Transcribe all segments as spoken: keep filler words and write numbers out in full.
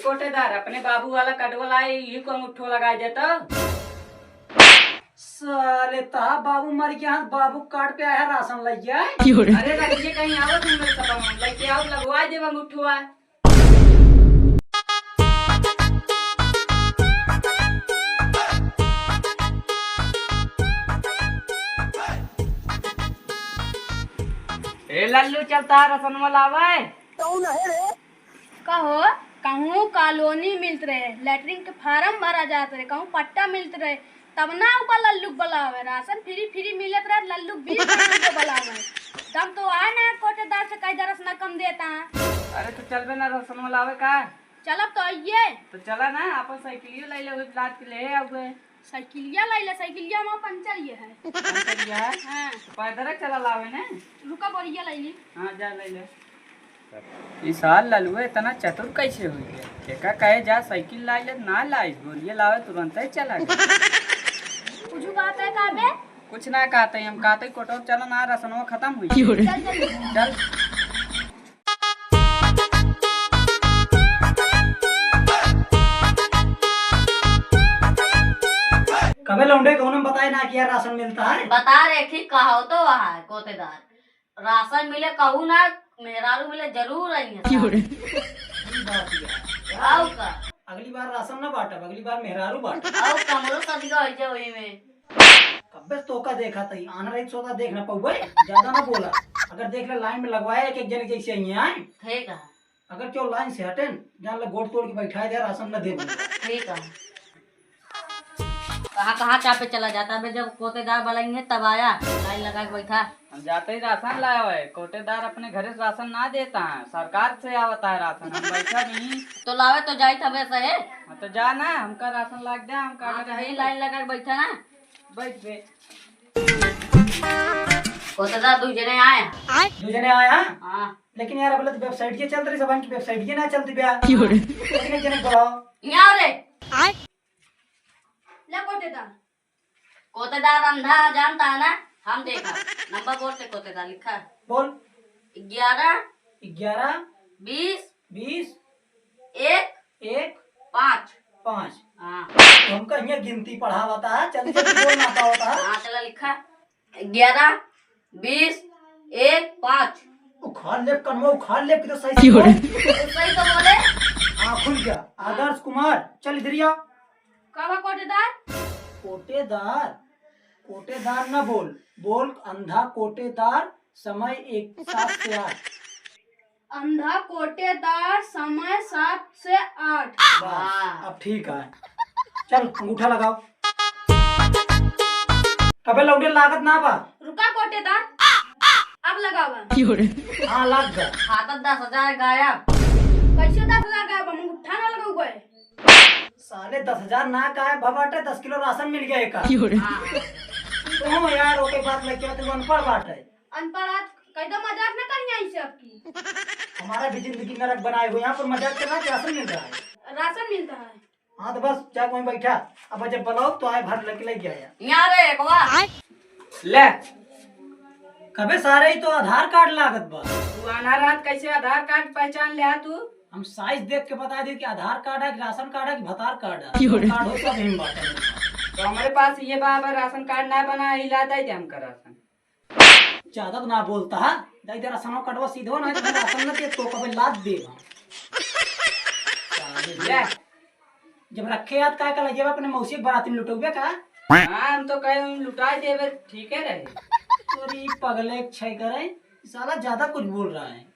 कोटेदार, अपने बाबू वाला कार्डवा लाए, यही को अंगूठो लगा देता। साले, ता बाबू मर गया, बाबू कार्ड पे आया, राशन लग गया। क्यों रे? अरे रखिए, कहीं आवत हूँ मैं, सब हम लेके आओ, लगवा दे अंगूठवा। ए लल्लू, चलता रसनवा लावे। कौन है रे? कहो, कहूँ कॉलोनी मिलत रहे, लेटरिन के फार्म भरा जात रहे, कहूँ पट्टा मिलत रहे, तब ना ओका लल्लू के बुलावे, राशन फ्री फ्री मिलत रहे, लल्लू के बीस जने के बुलावे। तब तो आए ना कोटेदार से कई दरस ना कम देता है। अरे तो चलबे ना रसनवा लावे का? चलब तो आइए। तो चला ना, अपन साइकिलियो लाई ले, वही लाद के ले आउबे। साइकिलिया लाई ले, साइकिलिया में पंचर ये है। पंचर ये है? हाँ। तो पैदल चला लावे ने। रुका, बोरिया लाई ली। हाँ, जा लाई ले। ई साल ललुए इतना चतुर कैसे हुई है? केका कहे जा साइकिल लाई ले, ना लाई, बोरिया लावे तुरंत ही चला गया। कुछ बात है का बे? कुछ ना कहते, हम कहते कोटवा चलो ना, रसनवा खत्म हुई। क्यों रे? चल, चल। चल। कबे लौंडे कौनो बताए ना कि यार राशन मिलता है? बता रहे, ठीक कहो तो वहाँ कोतेदार। राशन मिले कहू ना, मेहरारू मिले जरूर आई है। क्यों रे? ई बात है। आओ का? अगली बार राशन ना बांटब, अगली बार मेहरारू बांटब। आओ का, हमरो सदिका होइ जाए वही में। कब्बे से तोका देखा तई, आना रही सोता देख ना पउबे, ज्यादा ना बोला। अगर देख ले लाइन में लगवाए एक एक जने जैसे आई हैं, ठीक है। अगर क्यों लाइन से हटेन, जान ले गोड़ तोड़ के बैठाए दे, राशन न दे दूंगा। ठीक है। कहाँ कहाँ चापे चला जाता बे, जब कोटेदार बुलाएंगे तब आया, लाइन लगा के बैठा। हम जाते ही राशन लाया हुआ है, कोटेदार अपने घरे से राशन ना देता है, सरकार से आवता है राशन, हम बैठा नहीं। तो लावे तो जाई तबे से है। हाँ तो जा ना, हमका राशन लाग दे, हमका हाँ, तो यही लाइन लगा के बैठा ना। बैठ बे। कोटेदार दू जने आए। दू जने आए, हाँ? हाँ। लेकिन यार, अब तो वेबसाइट के चलत रही, सबन की वेबसाइट के ना चलती बे। क्यों रे? लेकिन एक जने बुलाओ। यहाँ रे। आए। ले कोटेदार। कोटेदार अंधा जानता है ना? हम देखा। नंबर बोल ते कोटेदार लिखा। बोल। ग्यारह। ग्यारह। बीस। बीस। एक। एक। पाँच। पाँच। हाँ। तो हमका हियाँ गिनती पढ़ावता है, जल्दी जल्दी बोल ना पावता है। हाँ, चला लिखा। ग्यारह, बीस, एक, पाँच। उखाड़ ले कनवा, उखाड़ ले कि तो सही से बोल। सही तो बोले। हाँ, खुल गया। आदर्श कुमार, चल इधर आ। का बा कोटेदार? कोटेदार, कोटेदार ना बोल, बोल अंधा कोटेदार, समय एक, सात से आठ। अंधा कोटेदार, समय सात से आठ। बस, हाँ। अब ठीक है। चल, अंगूठा लगाओ। कबे लौंडे लागत ना बा। रुका कोटेदार, अब लगावा। क्यों रे? हाँ, लाग गया। खाता दस हजार गायब। कैसे दस हजार गायब? हम अंगूठा ना लगाऊ गए। साले, दस हजार ना गायब भा बाटे, दस किलो राशन मिल गया एका। क्यों रे? हाँ। तो हम यार, ओके बात लेके तू अनपढ़ बाटे। अनपढ़ आज कह दो, मजाक ना करिए ऐसे आपकी। हमारा भी जिंदगी नरक बनाए हुए, यहाँ पर मजाक करना क्या, राशन मिल रहा है। राशन मिलता है। हाँ तो बस जा वहीं बैठा, अब जब बुलाओ तो आए भर लेके ले गया यार। यहाँ रे एक बार। ले। कबे सारे ही तो आधार कार्ड लागत बा। तू आना रात कैसे आधार कार्ड पहचान ले तू? हम साइज देख के बता दे कि आधार कार्ड है कि राशन कार्ड है कि भतार कार्ड है। क्यों रे? कार्ड हो सब हिम बात है। तो हमारे पास ये बा, अब राशन कार्ड ना बना, हिला दे दे हमका राशन। ज्यादा तो ना बोलता है, दे दे राशन कार्डवा सीधो, ना तो राशन न दे तो कबे लाद दे। ले। जब रखे याद का कल जेब अपने मौसी के बारात में लुटौबे का? हाँ, हम तो कहे हम लुटा देबे, ठीक है रहे। तोरी पगले छै करे, साला ज्यादा कुछ बोल रहा है।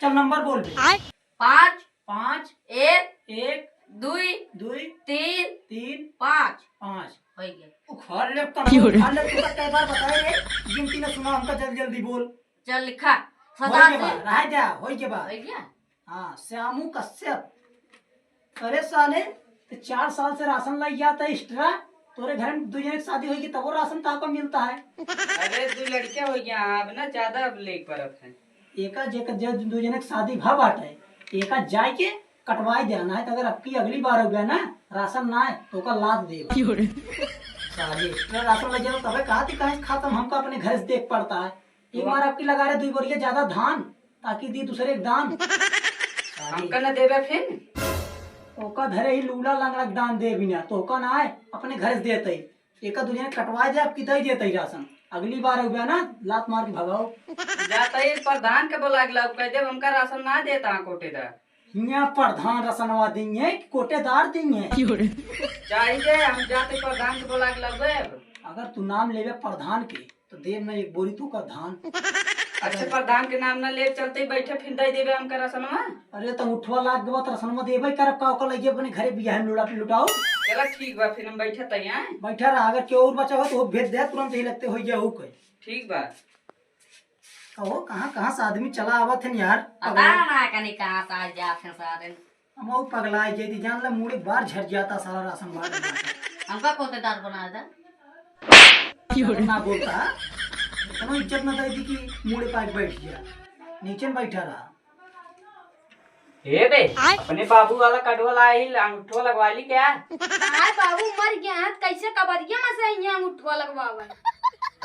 चल नंबर बोल बे। आय। पाँच। पाँच। एक। एक। दुई। दुई। तीन। तीन। पाँच। पाँच। हो गया। उखाड़ ले कम, क्यों रे? उखाड़ ले, तू तो कई बार बताए रे, गिनती ना सुना हमका, जल्दी जल्दी बोल। चल लिखा। होई के सतासी। बा, रह जा, होई के बा। हो गया? हाँ, श्यामू कश्यप। अरे साले, ते चार साल से राशन लाई जाता है एक्स्ट्रा, तोरे घर में दो जने की शादी होगी तब वो राशन कहाँ पर मिलता है? अरे दो लड़के हो गया, अब ना ज्यादा अब लेके पड़त है। एका जेकर जे दो जने की शादी भा बाटे, एका जाए के कटवाए देना है, तो अगर अबकी अगली बार हो गया ना राशन ना है तो ओका लाद दे। क्यों रे? साले एक्स्ट्रा राशन ले जाओ तबे कहा थी कहीं खत्म, हमका अपने घर से देख पड़ता है। एक बार आपकी लगा रहे दुई बोरिया ज्यादा धान, ताकि दी दूसरे एक दान। ओका न देबे फिन? ओका धरे ही लूला लंगड़ा के दान देबी ना, तो ओका ना आए, अपने घर से देते ही। एका दू जने कटवाए दे, आपकी दे देते ही राशन। अगली बार हो गया ना, लात मार के भगाओ। जाता ही प्रधान के बोला के लाओ, कह दे, "हमका राशन ना देता है कोटेदार।" हियाँ प्रधान रसनवा देंगे कि कोटेदार देंगे? चाहिए, हम जाते प्रधान के बोला के लाओ अब। अगर तू नाम लेबे प्रधान के, तो देब ना एक बोरी तू का धान। अच्छा, प्रधान के नाम ना ले चलते ही बैठे, फिर दे देबे हमका रसनवा। अरे, तो उठवा लाग गवा तो रसनवा देबे करब का, ओकर लइके अपने घरे बियाह में लुटा, लुटाओ। चला ठीक बा, फिर हम बैठे तई हैं। बैठा रहा, अगर केहू और बचा हो तो वो भेज दे, तुरंत ही लगते हो गया हो कहीं। ठीक बा। कहो, कहाँ, कहाँ से आदमी चला आवत है यार? पता ना कनी कहाँ से आ जात हैं सारे। हम और पगला जाती, जान ला, मूड़े बार झड़ जाता सारा राशन बार। हमका कोटेदार बना दे। क्यों रे? ना बोलता, इतना इज्जत ना दे दी कि मूड़े पाए बैठ गया, नीचे में बैठा रहा। ए बे, आय? अपने बाबू वाला कटवा लाई, अंगूठवा लगवा ली क्या? आय बाबू मर गया है, कैसे कबरिया में से यहाँ अंगूठवा लगवावे?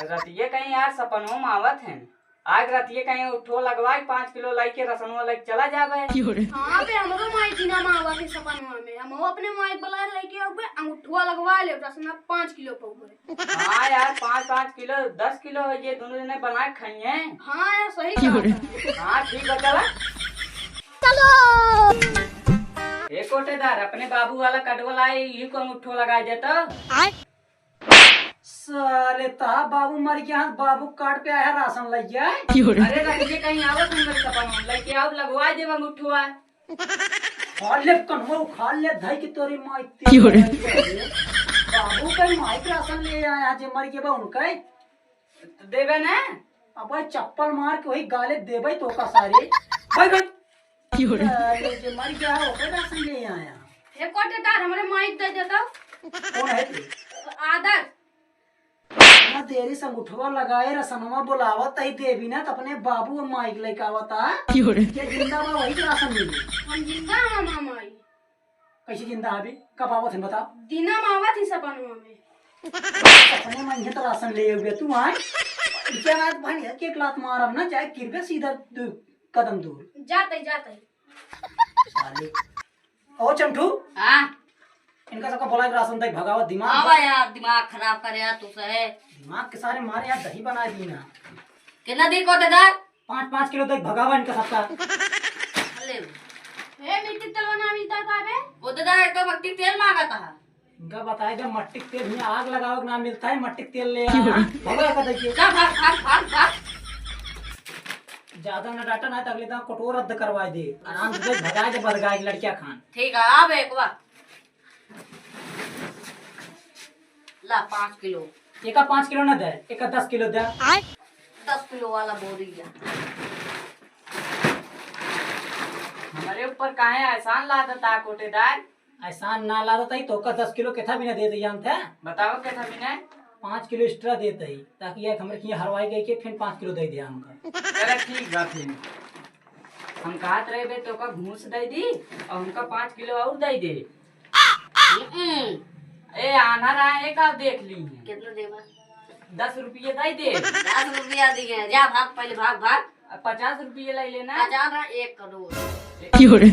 रतिये कहीं यार सपनों में आवत है, आज रतिये कहीं अंगूठवा लगवा के पाँच किलो लाई के रसनवा लाई चला जावे। क्यों रे? हाँ बे, हमरो माई दिना में आवत है सपनवा में, हम अपने माई के बुला लेके आवे, अंगूठवा लगवा ले, रसना पाँच किलो पउवे। हाँ यार, पाँच पाँच किलो, दस किलो है, ये दोनों जने बना के खाइए। हाँ यार, सही कहा था। हाँ, ठीक बा, चला। चलो। ए कोटेदार, अपने बाबू वाला कटवा लाई, यही को अंगूठो लगा देता। आय। साले ता बाबू मर गया, बाबू कार्ड पे आया है, राशन लग गया है। क्यों रे? अरे रख के कहीं आवत हम लोग सपा में, लेके आओ, लगवा दे अंगूठवा। खा ले कन्हवा, खा ले धाई की तोरी माई तेरी। क्यों रे? बाबू का माई के राशन ले आया, जे मर गया बा उनका। तो देबे ना। अब भाई चप्पल मार के वही गाले देबे तो का सारे। भाई, भाई। क्यों रे? अरे, जे मर गया है, ओकर राशन ले आया। हे कोटेदार, हमरे माइक दे देता। कौन है तू? आदर। ना देरी से अंगूठवा लगाए, रसनवा बोलावत ही देवी ना, त अपने बाबू और माइक लेके आवता। क्यों रे? जे जिंदा बा, वही के राशन मिली। हम जिंदा हैं, मामा आई। कैसे जिंदा अभी? कब आवत है, बताओ। दिना में आवत ही सपनवा में। सपने में इहे तो राशन ले हुए तू आए। इनके रात भर एक एक लात मारब ना, चाहे किरबे सीधा दू कदम दूर। जाते, जाते। साले। ओ चंटू। हाँ। इनका सबका बोला के राशन दे भगावा दिमाग। आवा यार, दिमाग खराब करे यार तू सहे। दिमाग के सारे मारे यार, दही बना दी ना। कितना दी कोटेदार? पाँच पाँच किलो तक भगावा इनका सबका। ले। ए, मिट्टी तेल बना मिलता था बे? कोटेदार एक तो मट्टी तेल मांगता है। इनका बताए दे, मट्टी के तेल हियाँ आग लगावे के नाम मिलता है, मट्टी के तेल ले आया। भगा का देखिए। जा, भाग, भाग, भाग, भाग। ज्यादा ना डाटा ना, तो अगले दाव कटोर रद्द करवाए दे। आराम से भगाए दे, बदगाए के लड़किया खान। ठीक है, आवे एक बार। ला, पाँच किलो। एका पाँच किलो ना दे, एका दस किलो दे। आय? दस किलो वाला बोरी लिया। हमरे ऊपर काहे एहसान लादता कोटेदार? एहसान ना लादत ही, तोका दस किलो केथा भी ना दे दे जानत है। बताओ केथा भी ना? पाँच किलो extra देत ही, ताकि ये हमरे किहाँ हरवाई गई के फिर पाँच किलो दे दे हमका। चला ठीक बा फिर। हम कहत रहे बे तोका घूस दे दी और हमका पाँच किलो और दे दे। हम्म। ए, आन्हर आए का देख ली है। कितना देबा? दस रुपये दे दे। दस रुपया दिए, जा भाग, पहले भाग, भाग। अब पचास रुपये ले लेना। पचास ना, एक करोड़। क्यों रे?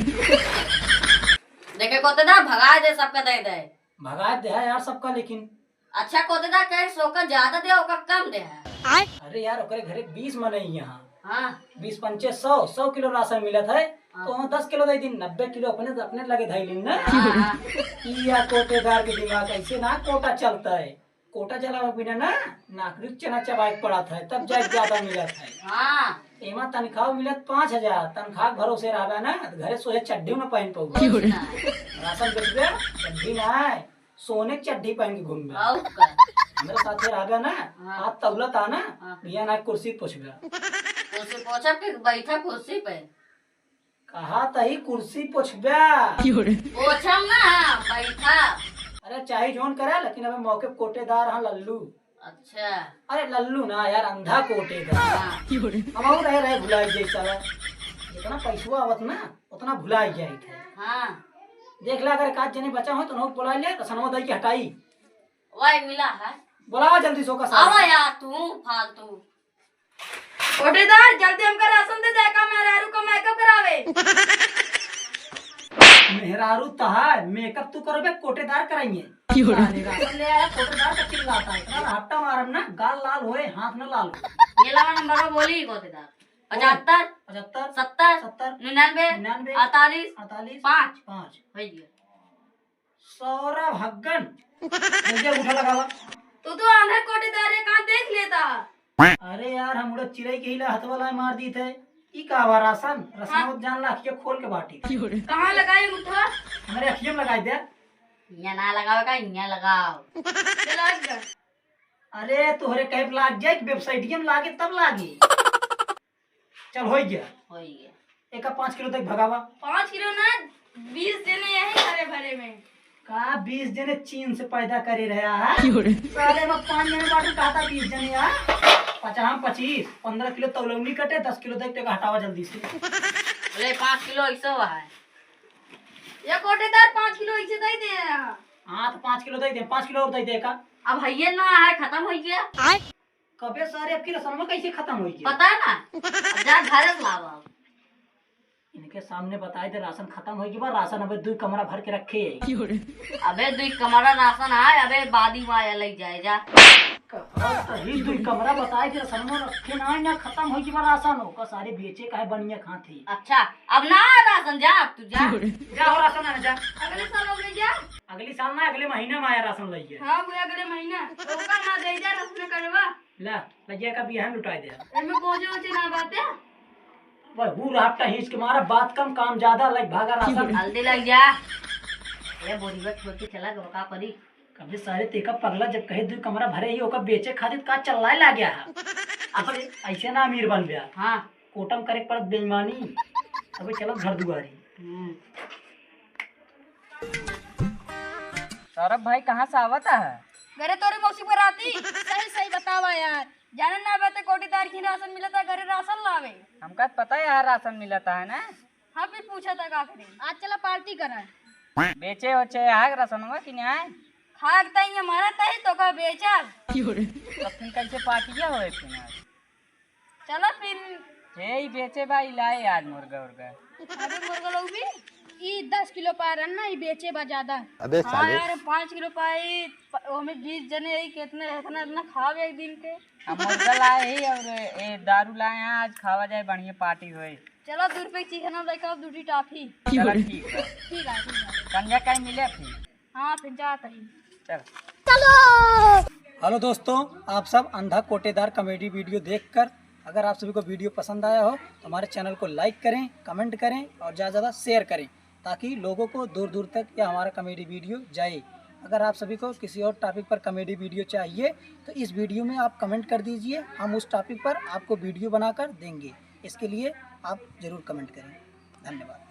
देखे कोटेदार, भगा दे, सबका दे दे। भगा दे है यार सबका, लेकिन अच्छा, कोटेदार कहे, सौ का ज्यादा दे, ओका कम दे है। अरे यार, ओकरे घरे बीस मनई यहाँ। हाँ। बीस पंचे सौ, सौ किलो राशन मिलत है, हाँ। तो हम दस किलो दे दिन, नब्बे किलो अपने, अपने लगे धई लीन ना। हाँ। ई या कोटेदार के दिमाग, ऐसे ना कोटा चलता है। कोटा चलावे बिना ना, नाकरी चना चबाए के पड़त है, तब जाए ज्यादा मिलत है। हाँ। एमा तनख्वाह मिलत पाँच हजार, तनख्वाह के भरोसे रहबे ना, तो घरे सोहे चड्ढी न पहन पाऊ। कुछ ना। राशन बेचबे, चड्ढी ना है। सोने के चड्ढी पहन के घूमबे। और का? हमरे साथे रहबे ना, हाँ। हाथ तौलत आ ना, हाँ। बिहान आके कुर्सी पोछबे। कुर्सी पोछब के बैठा कुर्सी पे? कहा तही कुर्सी पोछबे। पोछब ना, बैठा। अरे चाहे जौन करे, लेकिन अबे मौके पे कोटेदार हाँ लल्लू। अच्छा। अरे लल्लू ना यार, अंधा कोटेदार। हाँ। हम और रहे, रहे भुलाई जाई साला। जितना पैसवा आवत ना, उतना भुलाई जाई थे। हाँ। देख ले, अगर एक आध जने बचा हो तो नोट बुला ले, रसनवा दई के हटाई। वही मिला है। बुलावा जल्दी से ओका साला। आवा यार तू फालतू। कोटेदार, जल्दी हमका राशन दे दे, का मेहरारू का makeup करावे। मेहरारू तहार मेकअप तू करबे, कोटेदार कराइए। क्यों रे? साले राशन ले आया, कोटेदार का चिल्लाता है। इतना हट्टा मारम ना, गाल लाल होए, हाथ ना लाल होए। ये लावा नंबर बोली कोटेदार। पचहत्तर, पचहत्तर, सत्तर, सत्तर, निन्यानवे, निन्यानवे, अड़तालीस, अड़तालीस, पाँच। पाँच। हो गया। सौरभ हग्गन। जल्दी उठा लगावा। तू तो आंधर कोटेदार है, कहाँ देख लेता? अरे यार, हम उड़द चिड़ई के हिला हथवा लाए मार दी थे। ई का बा राशन? राशन हाँ। मत जान ला, अखिया खोल के बाटी। कहाँ लगाई मुठवा? हमारे अखिया में लगाई दे। यहाँ ना लगावे का, यहाँ लगाओ। चला जा। अरे तोहरे कैप लाग जाए कि वेबसाइटिया में लागे तब लागे। चल, हो गया। हो गया। एका पाँच किलो तक भगावा। पाँच किलो ना, बीस जने यही हरे भरे में। का बीस जने चीन से पैदा करे रहा है? क्यों रे? साले में पाँच जने बाटू कहता बीस जने यार। पचास पच्चीस, पन्द्रह किलो तौलौनी कटे, दस किलो तक तेका हटावा जल्दी से। ले, पाँच किलो ऐसा हुआ है। ये कोटेदार पाँच किलो ऐसे दे दे यार। हाँ, तो पाँच किलो दे दे, पाँच किलो और दे दे का। अब है ये ना है, खत्म हो गया। कबे सारे आपकी रसनमा कैसे खत्म हो गया? पता है ना, अब जा घरे से लावा। इनके सामने बताए दे, राशन खत्म हो गया बा, राशन अबे दुई कमरा भर के रखे है। अबे दुई कमरा राशन आए, अबे बादी माया लग जाए जा। कहा सही दुई कमरा बताए दे, रसनमा रखे ना, ना खत्म हो गया बा राशन, ओका सारे बेचे काहे बढ़िया खात ही। अच्छा, अब ना आए राशन, जा अब तू जा। जा हो राशन आने जा। अगले साल हो गई जा। अगली साल ना, अगले महीना में आया राशन लइके। हाँ, वो अगले महीना। ओका ना दे जा राशन करवा। ला, लगिया का बियाह में लुटाए दे। एमे पहुंचे उचे ना बाते। वह हूर हापटा हींच के मारा, बात कम काम ज्यादा, लग भागा राशन। जल्दी लग जा। ए बोरिया छोड़ के चला गवा का परी। कभी सारे तेका पगला जब कहे दू कमरा भरे ही ओका बेचे खातिर का चल्लाए ला गया है। अब ऐसे ना अमीर बन गया। हाँ। कोटम करे पड़त बेईमानी। अबे चलो घर दुआरी। हम्म। सौरभ भाई कहाँ से आवत है? घरे तोरे मौसी बराती। सही सही बतावा यार, जाने ना बते कोटेदार की राशन मिलता, घरे राशन लावे। हमका तो पता है यार राशन मिलता है ना। हाँ फिर पूछा था का करे। आज चला पार्टी करा। बेचे ओचे आग राशनवा कि नहीं? खाक तई हमारा तई तो का बेचा। तो फिर कैसे पार्टिया होए फिर आज? चलो फिर। हे, ई बेचे बा, ई लाए आज मुर्गा उर्गा। अबे मुर्गा लोग भी? ई दस किलो पा रहन ना, ई बेचे बा ज्यादा। अबे हाँ साले। यार, पाँच किलो पाई, प-, ओमे बीस जने आई, कितने, इतना, इतना खावे एक दिन के। हम मुर्गा लाए ही और ए दारू लाए हैं, आज खावा जाए, बढ़िया पार्टी होए। चलो, दू रुपये की चिकन लेकर आओ, दूटी टॉफी। चलो, ठीक है। ठीक है, ठीक है। संजय कहीं मिले फिर? हाँ, फिर जात ही। चल। हेलो दोस्तों, आप सब अंधा कोटेदार कॉमेडी वीडियो देखकर अगर आप सभी को वीडियो पसंद आया हो तो हमारे चैनल को लाइक करें, कमेंट करें और ज़्यादा से ज़्यादा शेयर करें, ताकि लोगों को दूर दूर तक यह हमारा कॉमेडी वीडियो जाए। अगर आप सभी को किसी और टॉपिक पर कॉमेडी वीडियो चाहिए तो इस वीडियो में आप कमेंट कर दीजिए, हम उस टॉपिक पर आपको वीडियो बनाकर देंगे। इसके लिए आप ज़रूर कमेंट करें। धन्यवाद।